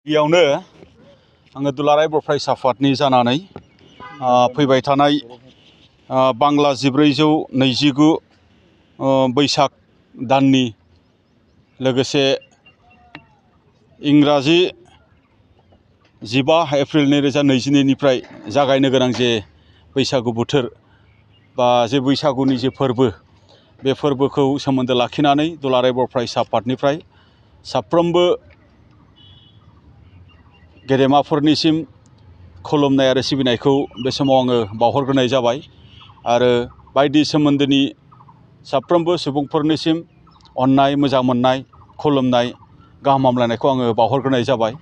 गिबियावनो आङो दुलाराय बर' फरायसा आफादनि जानानै फैबाय थानाय बांला 1429 बैसाग दाननि लोगोसे इंराजि 15 एप्रिल 2022निफ्राय जागायनो गोनां जे बैसागु बोथोर बा जे बैसागुनि जे फोरबो बे फोरबोखौ सोमोन्दो लाखिनानै दुलाराय बर' फरायसा आफादनिफ्राय साफ्रोमबो गेदेमाफोरनिसिम खुलुमनाय आरो सिबिनायखौ बे समाव आङो बावहरग्रोनाय जाबाय आरो बायदि सोमोन्दोनि साफ्रोमबो सुबुंफोरनिसिम अननाय मोजां मोननाय खुलुमनाय गाहाम हामलायनायखौ आङो बावहरग्रोनाय जाबाय।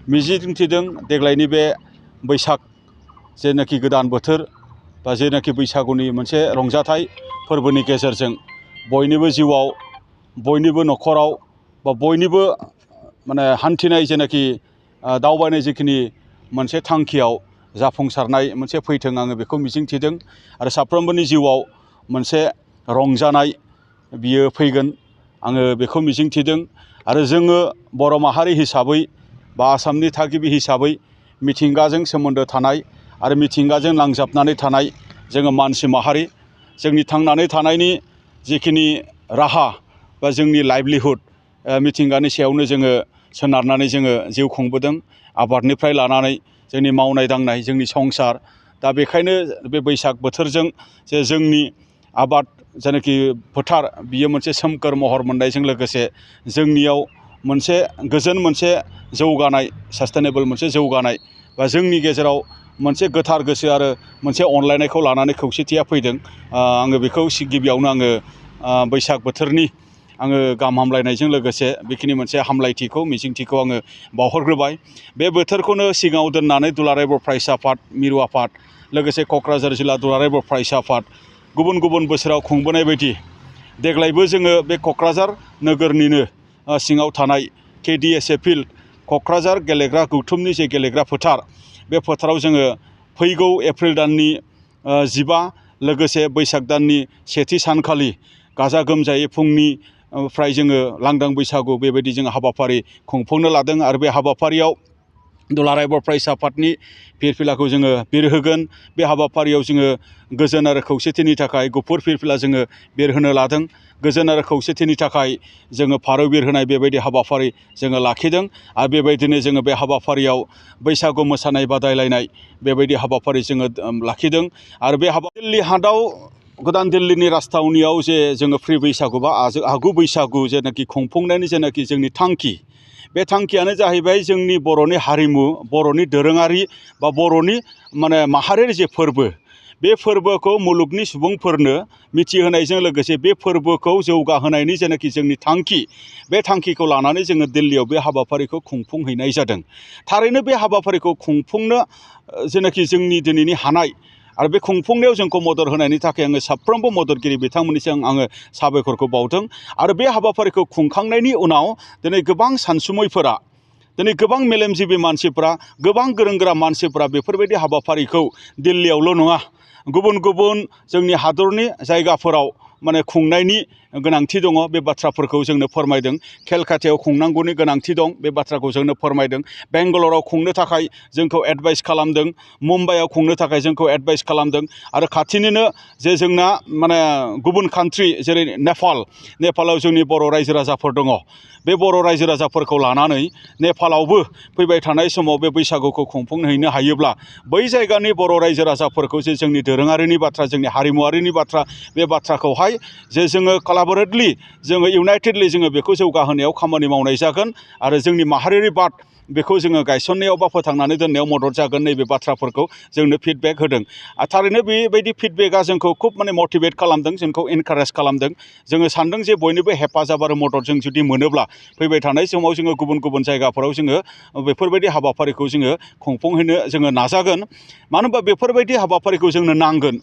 मिजिंथिदों देग्लायनि बे बैसाग जेनाखि गोदान बोथोर बा जेनाखि बैसागुनि मोनसे रंजाथाइ फोरबोनि गेजेरजों बयनिबो जिउआव बयनिबो न'खराव बा बयनिबो माने हान्थिनाय जेनाखि दावबायनाय जिखिनि मोनसे थांखियाव जाफुंसारनाय मोनसे फैथों आङो बेखौ मिजिंथिदों आरो साफ्रोमबोनि जिउआव मोनसे रंजानाय बियो फैगोन आङो बेखौ मिजिंथिदों आरो जोङो बर' माहारि हिसाबै बा आसामनि थागिबि हिसाबै मिथिंगाजों सोमोन्दो थानाय आरो मिथिंगाजों नांजाबनानै थानाय जोङो मानसि माहारि जोंनि थांनानै थानायनि जिखिनि राहा बा जोंनि लाइभलिहुड मिथिंगानि सायावनो जोङो सोनारनानै जोङो जिउ खुंबोदों आबादनिफ्राय लानानै जोंनि मावनाय दांनाय जोंनि संसार दा बेखायनो बे बैसाग बोथोरजों जे जोंनि आबाद जेनाखि फोथार बियो मोनसे सोमखोर महर मोननायजों लोगोसे जोंनियाव मोनसे गोजोन मोनसे जौगानाय सास्टेनेबल मोनसे जौगानाय बा जोंनि गेजेराव मोनसे गोथार गोसो आरो मोनसे अनलायनायखौ लानानै खौसेथिया फैदों आङो बेखौ गिबियावनो आङो बैसाग बोथोरनि आङो गाहाम हामलायनायजों लोगोसे बेखिनि मोनसे हामलायथिखौ मिजिंथिखौ आङो बावहरग्रोबाय। बे बोथोरखौनो सिगाङाव दोननानै दुलाराय बर' फरायसा आफाद मिरु आफाद लोगोसे क'क्राझार जिल्ला दुलाराय बर' फरायसा आफाद गुबुन गुबुन बोसोराव खुंबोनाय बायदि देग्लायबो जोङो बे क'क्राझार नोगोरनिनो सिङाव थानाय KDSA फिल्ड क'क्राझार गेलेग्रा गौथुमनि जे गेलेग्रा फोथार बे फोथाराव जोङो फैगौ एप्रिल दाननि 15 लोगोसे बैसाग दाननि सेथि सानखालि गाजा गोमजायै फुंनि फ्राय जोङो लांदां बैसागु बेबायदि जोङो हाबाफारि खुंफुंनो लादों आरो बे हाबाफारियाव दुलाराय बर' फरायसा आफादनि फिरफिलाखौ जोङो बिरहोगोन। बे हाबाफारियाव जोङो गोजोन आरो खौसेथिनि थाखाय गुफुर फिरफिला जोङो बिरहोनो लादों। गोजोन आरो खौसेथिनि थाखाय जोङो फारौ बिरहोनाय बेबायदि हाबाफारि जोङो लाखिदों आरो बेबायदिनो जोङो बे हाबाफारियाव बैसागु मोसानाय बादायलायनाय बेबायदि हाबाफारि जोङो लाखिदों आरो बे दिल्ली हाटआव गोदान दिल्लीनि राजथावनियाव जे जोङो फ्रि बैसागु बा आगु बैसागु जेनाखि खुंफुंनायनि जेनाखि जोंनि थांखि बे थांखियानो जाहैबाय जोंनि बर'नि हारिमु बर'नि दोरोङारि बा बर'नि माने माहारियारि जे फोरबो बे फोरबोखौ मुलुगनि सुबुंफोरनो मिथिहोनायजों लोगोसे बे फोरबोखौ जौगाहोनायनि जेनाखि जोंनि थांखि बे थांखिखौ लानानै जोङो दिल्लीयाव बे हाबाफारिखौ खुंफुंहैनाय जादों। थारैनो बे हाबाफारिखौ खुंफुंनो जेनाखि जोंनि दिनैनि हानाय आरो बे खुंफुंनायाव जोंखौ मदद होनायनि थाखाय आङो साफ्रोमबो मददगिरि बिथांमोननिसिम आङो साबायखरखौ बावदों आरो बे हाबाफारिखौ खुंखांनायनि उनाव दिनै गोबां सानसुमैफोरा दिनै गोबां मेलेमजिबि मानसिफोरा गोबां गोरों गोरा मानसिफोरा बेफोरबायदि हाबाफारिखौ दिल्लीयावल' नङा गुबुन गुबुन जोंनि हादरनि जायगाफोराव माने खुंनायनि गोनांथि दङ बे बाथ्राफोरखौ जोंनो फोरमायदों। केलकातायाव खुंनांगौनि गोनांथि दं बे बाथ्राखौ जोंनो फोरमायदों। बेंगालराव खुंनो थाखाय जोंखौ एडभाइस खालामदों। मुम्बाइआव खुंनो थाखाय जोंखौ एडभाइस खालामदों आरो खाथिनिनो जे जोंना माने गुबुन कान्ट्रि जेरै नेपालाव जोंनि बर' रायजो राजाफोर दङ। बे बर' रायजो राजाफोरखौ लानानै नेपालावबो फैबाय थानाय समाव बे बैसागुखौ खुंफुंहैनो हायोब्ला बै जायगानि बर' रायजो राजाफोरखौ जे जोंनि दोरोङारिनि बाथ्रा जोंनि हारिमुवारिनि बाथ्रा बे बाथ्राखौहाय जे जोङो कलाबरेटलि जोङो इउनाइटेडलि जोङो बेखौ जौगाहोनायाव खामानि मावनाय जागोन आरो जोंनि माहारियारि बाद बेखौ जोङो गायसननायाव बा फोथांनानै दोननायाव मदद जागोन नैबे बाथ्राफोरखौ जोंनो फिडबेक होदों। थारैनो बेबायदि फिडबेकआ जोंखौ खुब माने मटिभेट खालामदों जोंखौ इनकारेज खालामदों। जोङो सानदों जे बयनिबो हेफाजाब आरो मदद जों जुदि मोनोब्ला फैबाय थानाय समाव जोङो गुबुन गुबुन जायगाफोराव जोङो बेफोरबायदि हाबाफारिखौ जोङो खुंफुंहैनो जोङो नाजागोन। मानो होनबा बेफोरबायदि हाबाफारिखौ जोंनो नांगोन।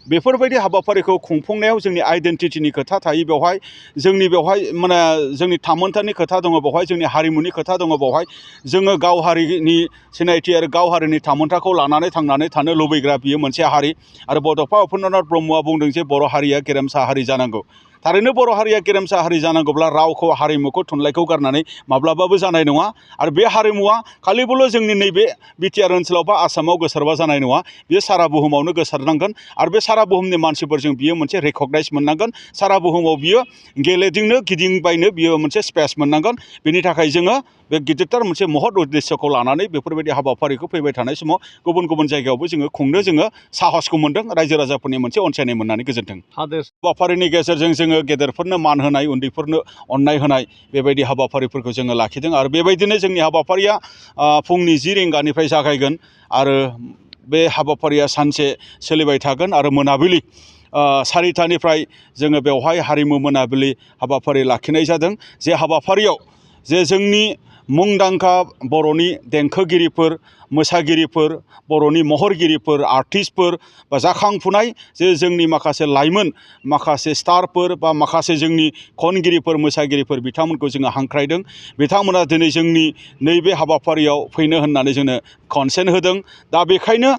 बेफोरबायदि हाबाफारिखौ खुंफुंनायाव जोंनि आइडेन्टिटिनि खोथा थायो बेवहाय जोंनि बेवहाय माने जोंनि थामोनथानि खोथा दङ बेवहाय जोंनि हारिमुनि खोथा दङ बेवहाय जोङो गाव हारिनि सिनायथि आरो गाव हारिनि थामोनथाखौ लानानै थांनानै थानो लुबैग्रा बियो मोनसे हारि आरो बड'फा उपेन्द्रनाथ ब्रह्मआ बुंदों जे बर' हारिया गेरेमसा हारि जानांगौ। थारैनो बर' हारिया गेरेमसा हारि जानांगौब्ला रावखौ हारिमुखौ थुनलाइखौ गारनानै माब्लाबाबो जानाय नङा आरो बे हारिमुवा खालिबोल' जोंनि नैबे बिटिआर ओनसोलाव बा आसामाव गोसारबा जानाय नङा बेयो सारा बुहुमावनो गोसारनांगोन आरो बे सारा बुहुमनि मानसिफोरजों बियो मोनसे रेकगनाइज मोननांगोन सारा बुहुमाव बियो गेलेदिंनो गिदिंबायनो बियो मोनसे स्पेस मोननांगोन बेनि थाखाय जोङो बे गिदिरथार मोनसे महत उद्देश्यखौ लानानै बेफोरबायदि हाबाफारिखौ फैबाय थानाय समाव गुबुन गुबुन जायगायावबो जोङो खुंनो जोङो साहसखौ मोनदों रायजो राजाफोरनि मोनसे अनसायनाय मोननानै गोजोन्थों हाबाफारिनि गेजेरजों जोङो गेदेरफोरनो मान होनाय उन्दैफोरनो अननाय होनाय बेबायदि हाबाफारिफोरखौ जोङो लाखिदों आरो बेबायदिनो जोंनि हाबाफारिया फुंनि 10 रिंगानिफ्राय जागायगोन आरो बे हाबाफारिया सानसे सोलिबाय थागोन आरो मोनाबिलि 4टानिफ्राय जोङो बेवहाय हारिमु मोनाबिलि हाबाफारि लाखिनाय जादों जे हाबाफारियाव जे जोंनि मुंदांखा बर'नि देंखोगिरिफोर मोसागिरिफोर बर'नि महरगिरिफोर आर्टिस्टफोर बा जाखांफुनाय जे जोंनि माखासे लाइमोन माखासे स्टारफोर बा माखासे जोंनि खनगिरिफोर मोसागिरिफोर बिथांमोनखौ जोङो हांख्रायदों बिथांमोना दिनै जोंनि नैबे हाबाफारियाव फैनो होननानै जोंनो कनसेन्ट होदों दा बेखायनो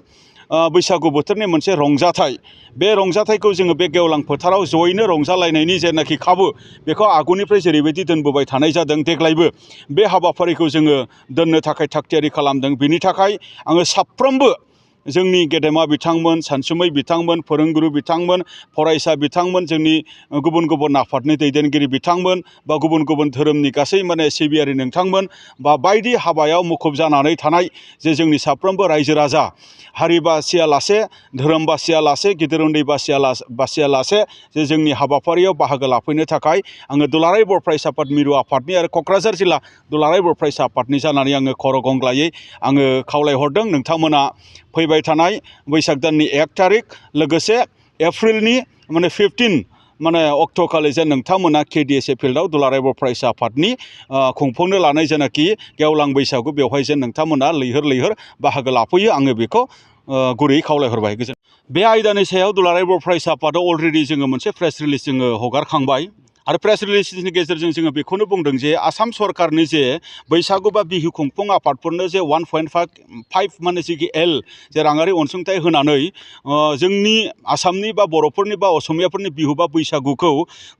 बैसागु बोथोरनि मोनसे रंजाथाइ बे रंजाथाइखौ जोङो बे गेवलां फोथाराव जयैनो रंजालायनायनि जेनाखि खाबु बेखौ आगुनिफ्राय जेरैबायदि दोनबोबाय थानाय जादों देग्लायबो बे हाबाफारिखौ जोङो दोननो थाखाय थागथियारि खालामदों बिनि थाखाय आङो साफ्रोमबो जोंनि गेदेमा बिथांमोन सानसुमै बिथांमोन फोरोंगुरु बिथांमोन फरायसा बिथांमोन जोंनि गुबुन गुबुन आफादनि दैदेनगिरि बिथांमोन बा गुबुन गुबुन धोरोमनि गासै सिबियारि नोंथांमोन बा बायदि हाबायाव मुखुब जानानै थानाय जे जोंनि साफ्रोमबो रायजो राजा हारि बासियालासे धोरोम बासियालासे गिदिर उन्दै बासियालासे जे जोंनि हाबाफारियाव बाहागो लाफैनो थाखाय आङो दुलाराय बर' फरायसा आफाद मिरु आफादनि आरो क'क्राझार जिल्ला दुलाराय बर' फरायसा आफादनि जानानै आङो खर' गंग्लायै आङो खावलायहरदों नोंथांमोना फैबाय थानाय बैसाग दाननि 1 थारिख लोगोसे एप्रिलनि 15 अक्ट'खालि जे नोंथांमोना KDSA फिल्डआव दुलाराय बर' फरायसा आफादनि खुंफुंनो लानाय जेनाखि गेवलां बैसागु बेवहाय जे नोंथांमोना लैहोर बाहागो लाफैयो आङो बेखौ गुरैयै खावलायहरबाय बे आयदानि सायाव दुलाराय बर' फरायसा आफादाव अलरेडि जोङो मोनसे प्रेस रिलिज जोङो हगारखांबाय आरो प्रेस रिलिजनि गेजेरजों जोङो बेखौनो बुंदों जे आसाम सरकारनि जे बैसागु बा बिहु खुंफुं आफादफोरनो जे 1.5 एल जे राङारि अनसुंथाइ होनानै जोंनि आसामनि बा बर'फोरनि बा असमियाफोरनि बिहु बा बैसागुखौ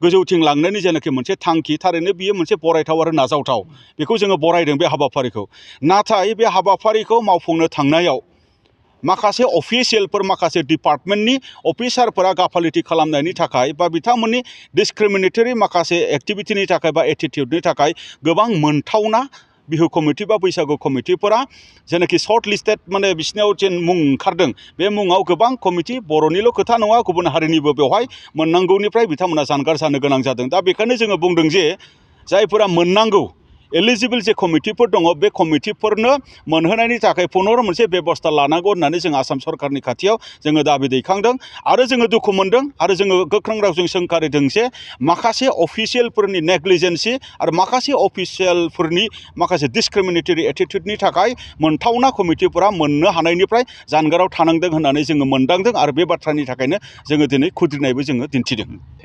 गोजौथिं लांनायनि जेनाखि मोनसे थांखि थारैनो बियो मोनसे बरायथाव आरो नाजावथाव बेखौ जोङो बरायदों बे हाबाफारिखौ नाथाय बे हाबाफारिखौ मावफुंनो थांनायाव माखासे अफिसियेलफोर माखासे डिपार्टमेन्टनि अफिसारफोरा गाफालिथि खालामनायनि थाखाय बा बिथांमोननि डिसक्रिमिनेटरि माखासे एक्टिभिटिनि थाखाय बा एटिटिउडनि थाखाय गोबां मोनथावना बिहु कमिटि बा बैसागु कमिटिफोरा जेनाखि सर्ट लिस्टेड बिसिनाव जेन मुं ओंखारदों बे मुङाव गोबां कमिटि बर'निल' खोथा नङा गुबुन हारिनिबो बेवहाय मोननांगौनिफ्राय बिथांमोना जानगार जानो गोनां जादों दा बेखायनो जोङो बुंदों जे जायफोरा मोननांगौ एलिजिबोल जे कमिटिफोर दङ बे कमिटिफोरनो मोनहोनायनि थाखाय पुनर मोनसे बेबस्था लानांगौ होननानै जों आसाम सरकारनि खाथियाव जोङो दाबि दैखांदों आरो जोङो दुखु मोनदों आरो जोङो गोख्रों रावजों सोंखारिदों जे माखासे अफिसियेलफोरनि नेग्लिजेन्सि आरो माखासे अफिसियेलफोरनि माखासे डिसक्रिमिनेटरि एटिटिउडनि थाखाय मोनथावना कमिटिफोरा मोननो हानायनिफ्राय जानगाराव थानांदों होननानै जोङो मोनदांदों आरो बे बाथ्रानि थाखायनो जोङो दिनै खुद्रिनायबो जोङो दिन्थिदों